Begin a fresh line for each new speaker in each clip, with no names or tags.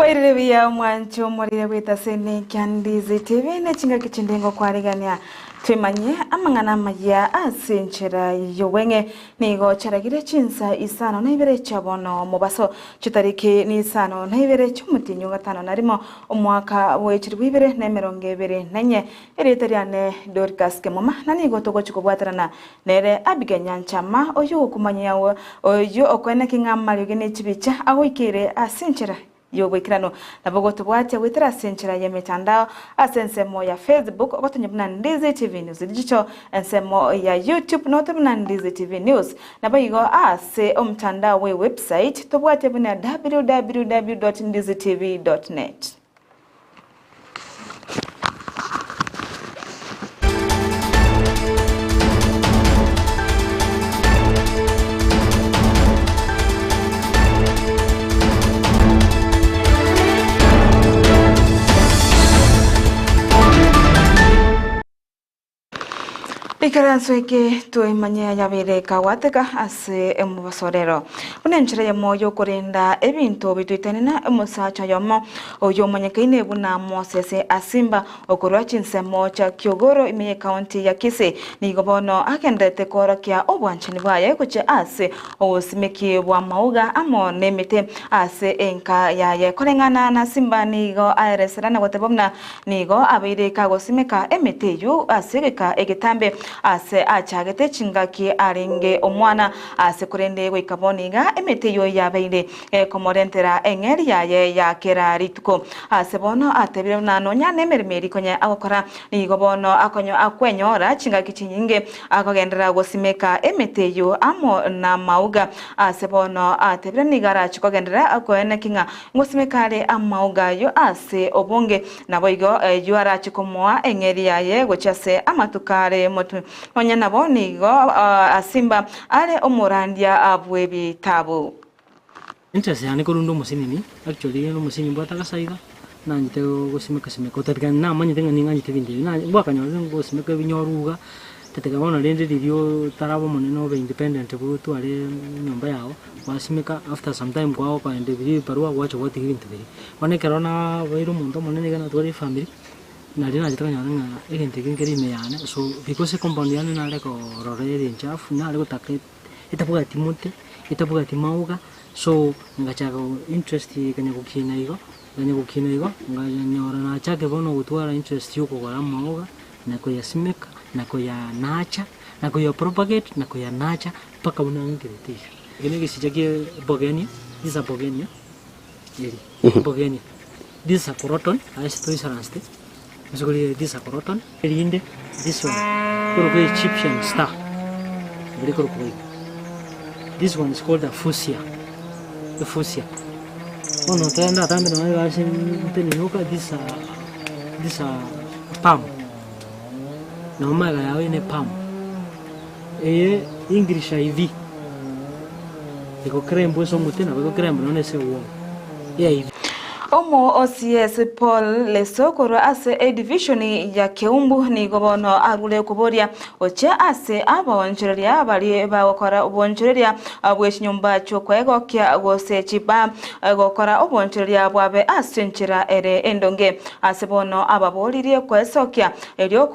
Bwairire buya omwancho omorire bw'etaseni kia Ndizi TV ne chingaki chinde ngokwarigania twemanye amang'ana amayia ase enchera y'obweng'e. Nigo chiaragire chinsa isano na ibere chia bono mobaso, chitariki nisano na ibere chi'omotienyi o gatano na rimo, omwaka bwe chilifu ibere na emerongo ebere na enye. Erieta riane Dorcas Kemuma, na nigo togochia kobwaterana nere Abigail Nyanchama, oyio ogokumanyia oyio okoeneki ng'a amariogi ne chibicha agoikeire ase enchera y'oboikeranu. Nabo gotobwatia goetera ase enchera y'emetandao ase ensemo ya Facebook ogotonya buna Ndizi TV News Digital, ensemo ya YouTube note buna Ndizi TV News. Naboigo ase omotandao bwe website tobwatie buna www.ndizitv.net. Ikaranso eke toimanye yabeire ekagwateka ase omobasorero. Buna enchera eyemo y'okorenda ebinto bitoitanena omosacha oyomo oyio omanyekaine buna Moses Asimba okorwa chinsemo chia Kiogoro ime y'ecounty ya Kisii nigo bono agendererete koorokia obwanchani bwaye gochia ase obosimeki bw'amauga amo nemete ase enka yaye. Koreng'ana na Simba nigo aeresera na goteba buna Nigo abeire kagosimeka emete eyio ase egeka egetambe aase achagete chingaki arenge omwana, aase korende goika bono iga emete eyio yabeire ekomorentera eng'eria yaye ya kera rituko. Aase bono atebire buna nonya nemeremo eria konya agokora, nigo bono akwenyora chingaki chinyinge akogenderera gosimeka emete eyio amo namauga. Aase bono atebire nigo arache kogenderera koeneki ng'a Ngosimeka are amauga ayio ase obonge, naboigo eyio arache komoa eng'eria yaye gochia ase amatuko are motwe. Nonya nabo nigo asimba are omorandia bw'ebitabu.
Interest yane korwa inde omosinini, actually rende omosinini mbwate agasaiga, nanchete gosimeka simeka otatiga namanyete ng'a ning'anchete ebinto ebi, na mbwakanyorire ngosimeka ebinyoru iga, Tatega bono rende riria otaraba omonene obe independent bwotware enyomba yago, gwasimeka after some time kwagokoenda ebiria ebibarua gwacha gwatiga ebinto biria. Bono ekero nabeire omonto omonene iga natwarire efamiri, nario nachete konyora ng'a egento eke nkere ime yane so because ecompound yane nare korora ere enchafu nare gotaka etabwati mote, etabwati mauga, so ngachaka interest ekanya gokina igo, ekanya gokina igo, nganyora nachakire bono gotwara interest ya okogora amauga. na koyasimeka, na koyanacha, na koyapropagate, na koyanacha mpaka buna ng'enkerete iga. Eke ne egesicha kie bogenia, this is a bogenia, eri bogenia, this is a croton, ase toisaransete, ase korigereria this is a croton, erinde this one korokwa Egyptian star, nabo rikorokwa bo igo. This one is called a fuchsia, efuchsia. Bono ekero ndatambe nonye egasi ntenenoka, this is a, this is a. Palm, na omega yao ine palm, eye English ivy, egoclimb ase omote nabo egoclimb nonya ase ewall, eivy.
Omo OCS Paul Leso korwa ase edivision ya Keumbu nigo bono arure koboria gochia ase abaonchoreria baria bagokora obonchoreria bwe chinyomba chi'okwegokia gose chibar gokora obonchoreria bwabe ase enchera ere endonge. Ase bono ababoririe kwesokia, erio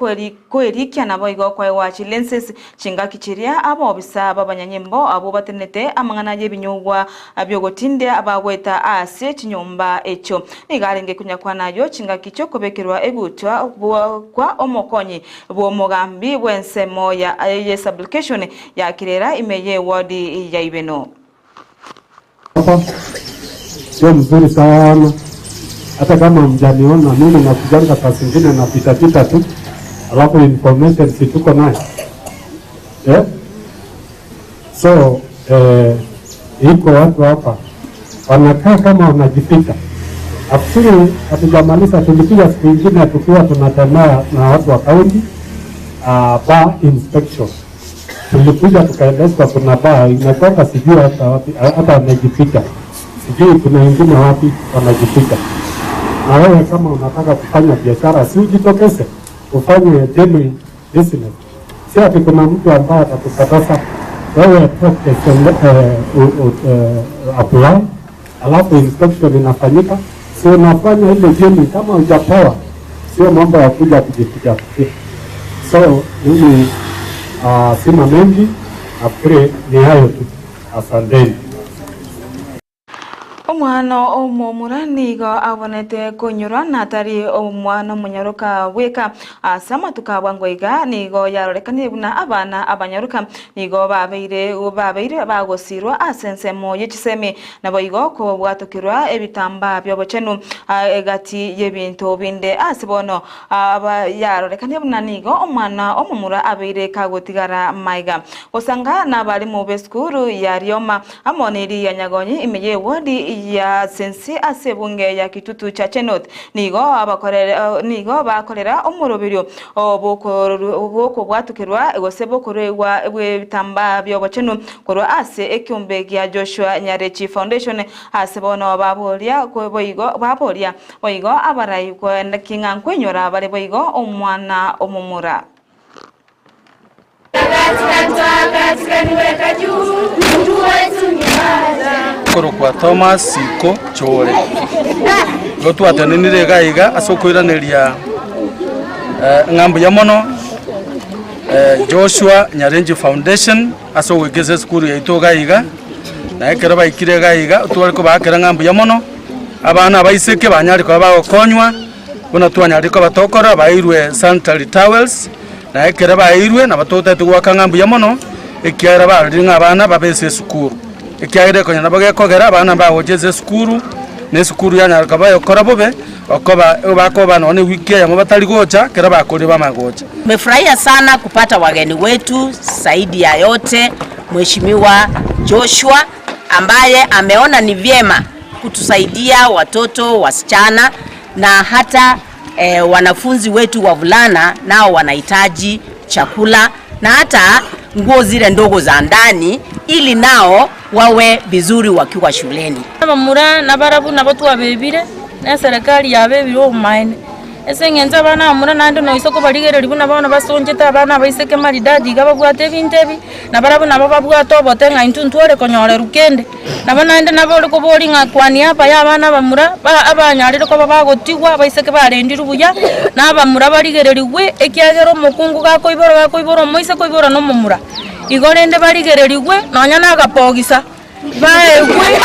kwerikia naboigo koegwa chilenses chingaki chiria abobisa b'abanyanyimbo abwo batenenete amang'ana y'ebinyugwa bi'ogotindia bagoeta ase chinyomba echio. Nigo arenge konyakwana ayio chingaki chi'okobekerwa egutwa kwa omokonyi bw'omogambi bw'ensemo ya ye-sublocation ya Kirera ime y'ewodi ya Ibeno.
Hapa sio mzuri sana, hata kama mjaniona mimi nakujanga saa zingine napita pita tu, alafu information si tuko nayo eh? So eh, iko watu hapa wanakaa kama wanajificha. Nafikiri hatujamaliza, tulikuja siku ingine tukiwa tunatembea na watu wa kaunti uh, bar inspection tulikuja tukaelezwa kuna baa inakwanga sijui hata wapi, hata wamejificha, sijui kuna wengine wapi wanajificha. Na wewe kama unataka kufanya biashara, si ujitokeze ufanye genuine business, si ati kuna mtu ambaye atatukataza wewe. Toke apply, alafu inspection inafanyika. Si unafanya ile jioni kama hujapoa, sio mambo ya kuja kujipiga piga. So mimi sina mengi, nafikiri ni hayo tu. Asanteni.
Omwana omomura nigo abonete konyorwa natari omwana omonyaroka bweka ase amatuko a bwango iga nigo yarorekanire buna abana abanyaroka nigo babeire babeire bagosirwa ase ensemo ye chisemi naboigo kobwatokerwa ebitambaa bia obochenu egati y'ebinto binde ase bono yarorekanire buna nigo omwana omomura abeire kagotigara maiga gosanga na abarimu b'esukuru ya Rioma amo neri ya Nyagonyi ime y'ewodi ya Sensi ase ebunge ya Kitutu Chache North nigo abakorere nigo bakorera omoroberio bokobwatokerwa gose bokorwegwa bw'ebitambaa bia obochenu korwa ase ekiombe gia Joshua Nyarechi Foundation ase bono baboria boigo baboria boigo abarai king'a nkwenyora bare boigo omwana omomura.
Korokwa Thomas Siko Chore. Igo twatenenire iga iga ase okoiraneria ng'a mbuya mono Joshua Nyarenji Foundation ase ogoika ase esukuru yaito iga iga, na ekero baikire iga iga tware kobaakera ng'a mbuya mono, abana abaiseke banyare koba bagokonywa. Buna twanyarire koba tokora, baeirwe sanitary towels, na ekero baeirwe nabo totagete goaka ng'a mbuya mono, ekiagera barorire ng'a abana babe ase esukuru. Ekiagera ekonya nabo gekogera abana mbagocha ase esukuru, na esukuru yanyara koba egokora bobe, okoba bakoba nonye na ewiki eyemo batari gocha, ekero bakorire bamanye gocha.
Tumefurahia sana kupata wageni wetu, zaidi ya yote Mheshimiwa Joshua ambaye ameona ni vyema kutusaidia watoto wasichana na hata wanafunzi wetu wavulana nao wanahitaji chakula na hata nguo zile ndogo za ndani ili nao wawe vizuri wakiwa shuleni.
Abamura nabarabwo nabo twabebire, na eserekari yabebire obomaene. Ase eng'encho abana abamura naende noise kobarigereria buna bono basonchete abana abaiseke maridadi iga babwate ebinto ebi, nabarabwo nabo babwate obote ng'a intwe ntware konyorerwa kende. Nabo naende nabo ore koboria ng'a kwani hapa ya abana abamura ba abanyarire koba bagotigwa abaiseke barendirwe buya, na abamura barigererigwe, ekiagera omokungu gakoibora gakoibora omoiseke oibora na omomura. Igo rende barigererigwe nonya na agapogisa, baegwe.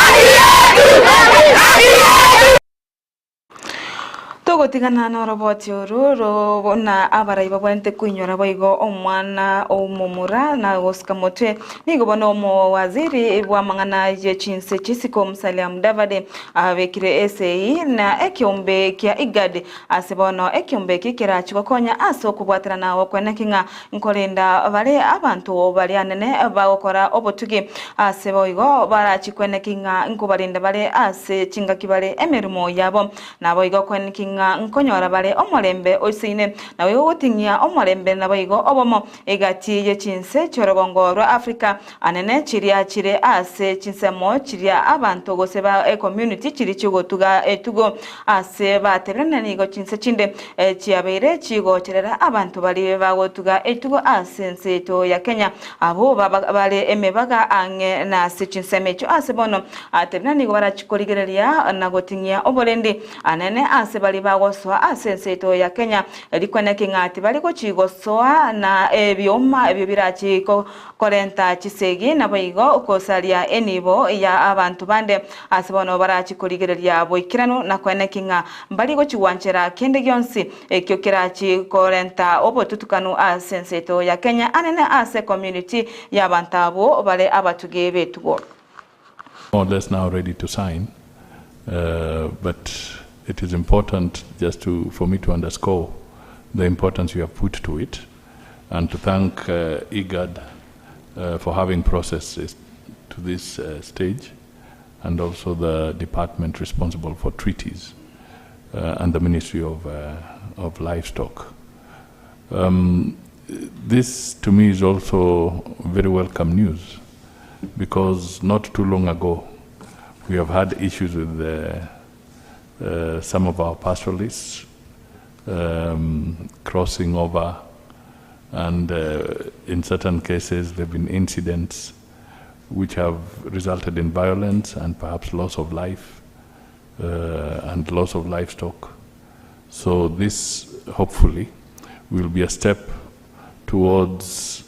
Togotigana noroboti oro buna abarai babwenerete koinyora boigo omwana omomura na gosika motwe. Nigo bono omowaziri bw'amang'ana ye chinse chisiko Musalia Mudavadi abekire esegi na ekeombe kia IGAD ase bono ekeombe eke kerachi gokonya ase okobwaterana gokweneki ng'a nkorenda bare abanto baria anene bagokora obotugi ase boigo barachi kweneki ng'a nkobarenda bare ase chingaki bare emeremo yabo. Naboigo kweneki ng'a nkonyora bare omorembe oisaine, naboigo goting'ia omorembe naboigo obomo egati ye chinse chi'orogongo rwa Africa, anene chiria chire ase chinsemo chiria abanto gose ba ecommunity chiria chigotuga etugo. Ase bateberane nigo chinse chinde chiabeire chigocherera abanto baria bagotuga etugo ase ense yaito ya Kenya, abwo bare emebaga ang'e nase chinsemo echio ase bono Atebire nigo barachie korigereria na goting'ia oborendi anene ase baria bagosoa ase ense yaito ya Kenya, rikweneki ng'a tibari gochia gosoa na ebioma ebio birachie korenta chisegi naboigo gosaria enibo ya abanto bande. Ase bono barachie korigereria boikeranu na kweneki ng'a mbari gochia gwanchera kende gionsi ekio kerachie korenta obotutukanu ase ense yaito ya Kenya anene ase ecommunity y'abanto abwo bare abatugi b'etugo.
More or less now ready to sign, but it is important just to, for me to underscore the importance you have put to it and to thank IGAD for having processed it to this stage and also the department responsible for treaties and the Ministry of Livestock. This to me is also very welcome news because not too long ago we have had issues with some of our pastoralists crossing over and in certain cases there have been incidents which have resulted in violence and perhaps loss of life. and loss of livestock. So this hopefully will be a step towards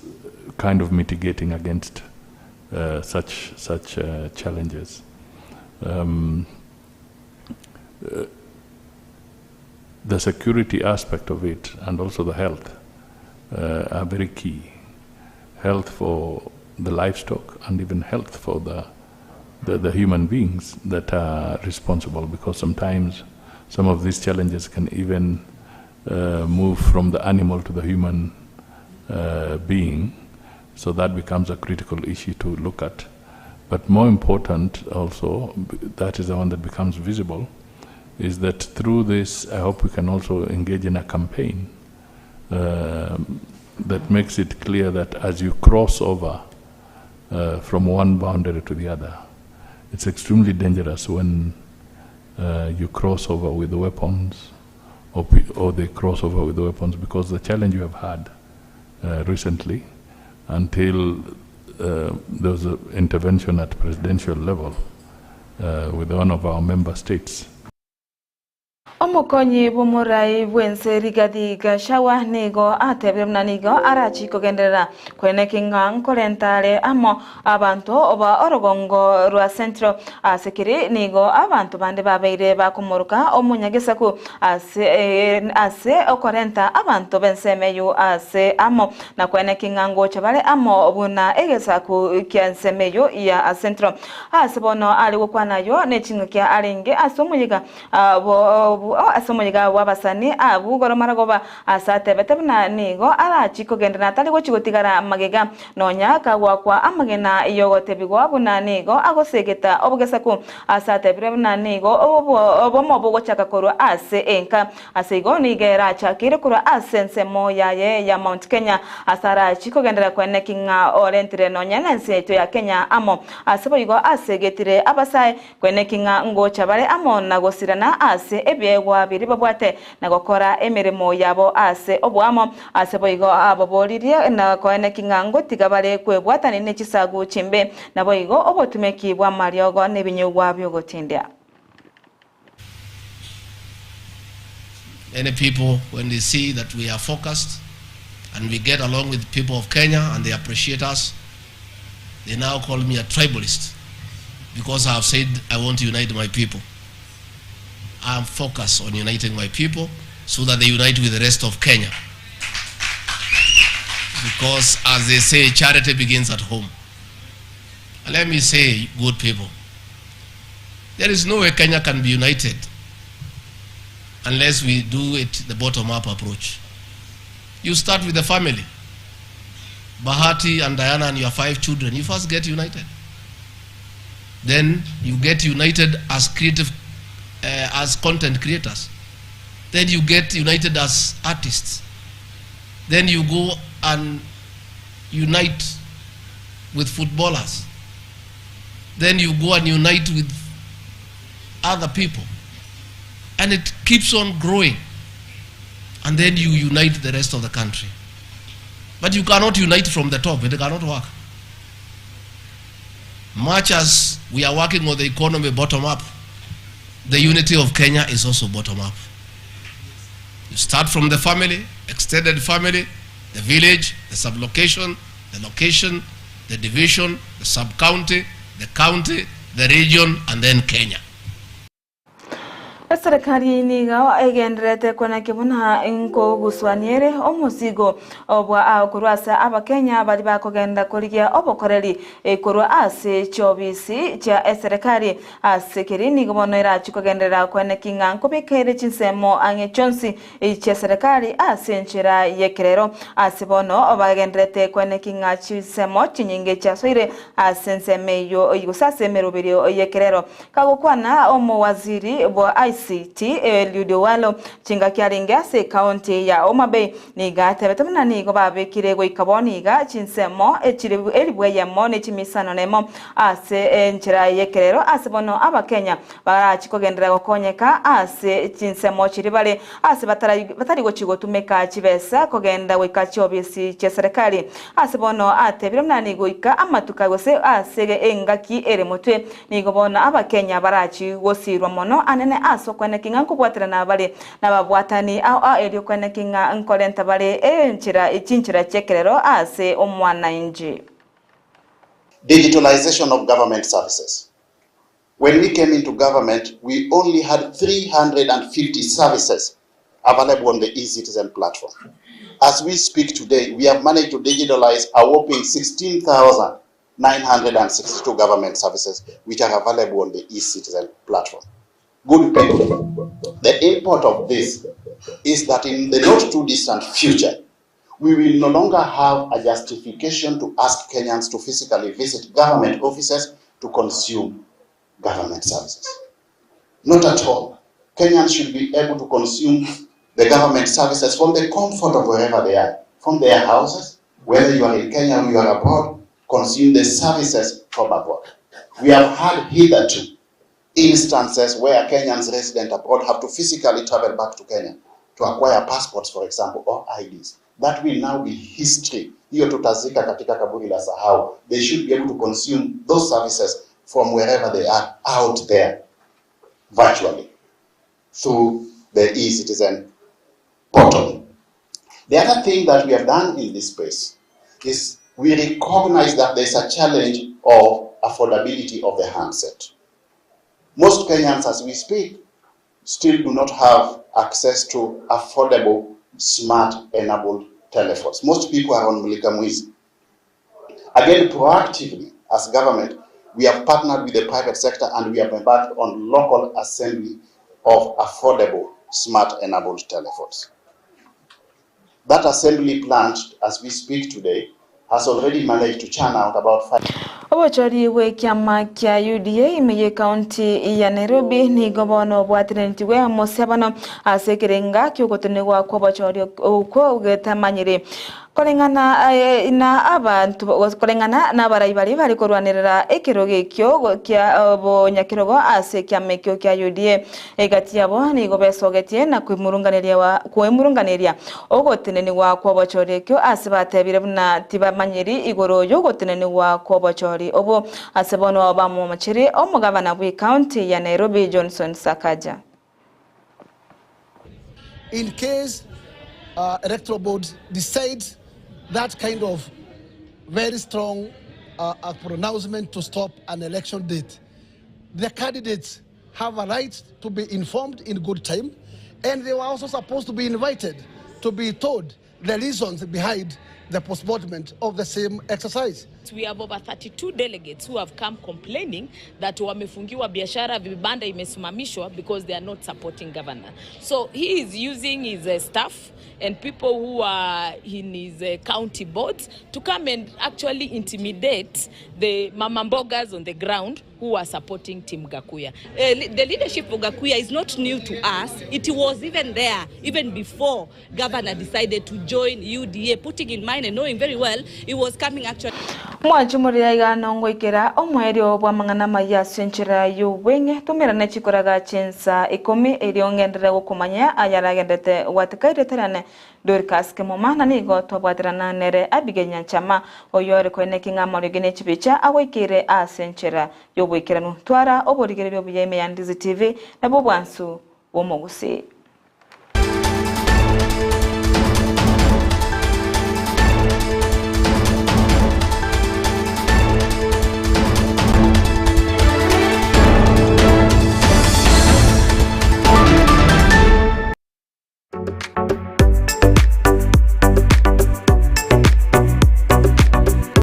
kind of mitigating against uh, such such uh, challenges. Um, uh, the security aspect of it and also the health uh, are very key. Health for the livestock and even health for the, the, the human beings that are responsible because sometimes some of these challenges can even uh, move from the animal to the human uh, being. So that becomes a critical issue to look at. But more important also, that is the one that becomes visible, is that through this, I hope we can also engage in a campaign that makes it clear that as you cross over uh, from one boundary to the other, it's extremely dangerous when uh, you cross over with weapons or, or they cross over with weapons because the challenge you have had uh, recently until uh, there was an intervention at presidential level uh, with one of our member states.
Omokonyi bw'omorai bw'ense Rigathi Gachagua nigo atebire buna nigo arachie kogenderera kweneki ng'a nkorenta are amo abanto ba orogongo rwa Central ase keri nigo abanto bande babeire bakomoroka omonyagesaku ase ase okorenta abanto b'ensemo eyio ase amo na kweneki ng'a ngocha bare amo buna egesaku ki'ensemo eyio ya Central. Ase bono are gokwana ayio neching'aki arenge ase omoyega Ase omoyega bw'abasani abwo igoro maragoba, ase atebete buna nigo arachie kogenda na atari gochia gotigara magega, nonya kagwakwa amagena y'ogotebigwa buna nigo agosegeta obogesaku, ase atebire buna nigo obomo bogochaka korwa ase enka. Ase igo nigo erachakeire korwa ase ensemo yaye ya Mount Kenya, ase arachie kogenderera kweneki ng'a orentire nonya nense yaito ya Kenya amo. Ase boigo asegetire abasae Kweneki ng'a ngocha bare amo na gosirana ase ebiegwa biria babwate, na gokora emeremo yabo ase oboamo. Ase boigo ababoririe na koeneki ng'a ngotiga bare kwebwatania ne chisagu chimbe, naboigo obotumeki bw'amariogo na ebinyugwa bi'ogotindia.
Many people when they see that we are focused and we get along with people of Kenya and they appreciate us, they now call me a tribalist because I have said I want to unite my people. I am focused on uniting my people so that they unite with the rest of Kenya. Because as they say, charity begins at home. And let me say, good people, there is no way Kenya can be united unless we do it the bottom-up approach. You start with the family. Bahati and Diana and your five children, you first get united. Then you get united as creative, uh, as content creators. Then you get united as artists. Then you go and unite with footballers. Then you go and unite with other people. And it keeps on growing. And then you unite the rest of the country. But you cannot unite from the top, it cannot work. Much as we are working on the economy bottom up, the unity of Kenya is also bottom up. You start from the family, extended family, the village, the sublocation, the location, the division, the sub-county, the county, the region, and then Kenya.
Eserekari nigo egendererete kwenaki buna nkoguswania ere omosigo obwa korwa ase abakenya baria bakogenda korigia obokoreri korwa ase chiobisi chia eserekari. Ase keri nigo bono erachie kogenderera kweneki ng'a nkobeka ere chinsemo ang'e chionsi chi'eserekari ase enchera y'ekerero. Ase bono bagendererete kweneki ng'a chinsemo chinyinge chiasoire ase ensemo eyio gose ase emeroberio y'ekerero. Kagokwana omowaziri bwa ICT. ICT Eliud Owalo chingaki arenge ase ekaunti ya Homa Bay nigo atebete buna nigo babekire goika bono iga chinsemo elibu eyemo ne chimisano nemo ase enchera y'ekerero ase bono abakenya barachi kogenderera gokonyeka ase chinsemo chiria bare ase batari gochi gotumeka chibesa kogenda goika chiobisi chi'eserekari. Ase bono atebire buna nigo goika amatuko gose ase engaki ere motwe nigo bono abakenya barachi gosirwa mono anene ase okweneki ng'a nkobwaterana bare nababwatani ao ao erio okweneki ng'a nkorenta bare enchera chinchera chi'ekerero ase omwanainchi.
Digitalization of government services. When we came into government, we only had 350 services available on the eCitizen platform. As we speak today, we have managed to digitalize a whopping 16,962 government services which are available on the eCitizen platform. Good people, the import of this is that in the not too distant future, we will no longer have a justification to ask Kenyans to physically visit government offices to consume government services. Not at all. Kenyans should be able to consume the government services from the comfort of wherever they are, from their houses, whether you are in Kenya or you are abroad, consume the services from abroad. We have had hitherto instances where Kenyans resident abroad have to physically travel back to Kenya to acquire passports, for example, or IDs. That will now be history. Hiyo tutazika katika kaburi la sahau. They should be able to consume those services from wherever they are out there virtually through the eCitizen portal. The other thing that we have done in this space is we recognize that there's a challenge of affordability of the handset. Most Kenyans, as we speak, still do not have access to affordable, smart-enabled telephones. Most people are on Mulika Mwizi. Again, proactively, as government, we have partnered with the private sector and we have embarked on local assembly of affordable, smart-enabled telephones. That assembly plant, as we speak today, has already managed to churn out about five.
Obochori bw'ekiama kia UDA ime y'ekaunti ya Nairobi nigo bono bwatiranetiwe mosebano ase ekerenga ki'ogotenegwa kw'obochori okwo getamanyire koreng'ana na abanto koreng'ana n'abarai baria bare korwanerera ekerogo ekio kia bonyakerogo ase ekiama ekio kia UDA. Egati yabo nigo besogetie na kwemurunganeria ogotenenigwa kw'obochori ekio ase batebire buna tibamanyiri igoro y'ogotenenigwa kw'obochori obo ase bono bamomachire omogabana bw'ekaunti ya Nairobi Johnson Sakaja.
In case electoral board decides that kind of very strong a pronouncement to stop an election date, the candidates have a right to be informed in good time, and they were also supposed to be invited to be told the reasons behind the postponement of the same exercise.
We have over 32 delegates who have come complaining that wamefungiwa biashara, vibanda imesimamishwa because they are not supporting governor. So he is using his staff and people who are in his county boards to come and actually intimidate the mama mbogas on the ground who are supporting Team Gakuya.
The leadership of Gakuya is not new to us. It was even there even before governor decided to join UDA, putting in mind and knowing very well it was coming actually.
Mwachumurira igano ngoikera omwerio bwa mang'ana maya ase enchera y'obweng'e tumerane chikoraga chinsa 10 erio ng'enderere gokomanya ayaragendete gwatekaire terane Dorcas Kemuma na nigo twabwaterana nere Abigail Nyanchama oyo ore koeneki ng'a amariogi ne chibicha agoikeire ase enchera y'oboikeranu twara oborigereria obuya ime ya Ndizi TV nabwo bwansu bw'omogusii.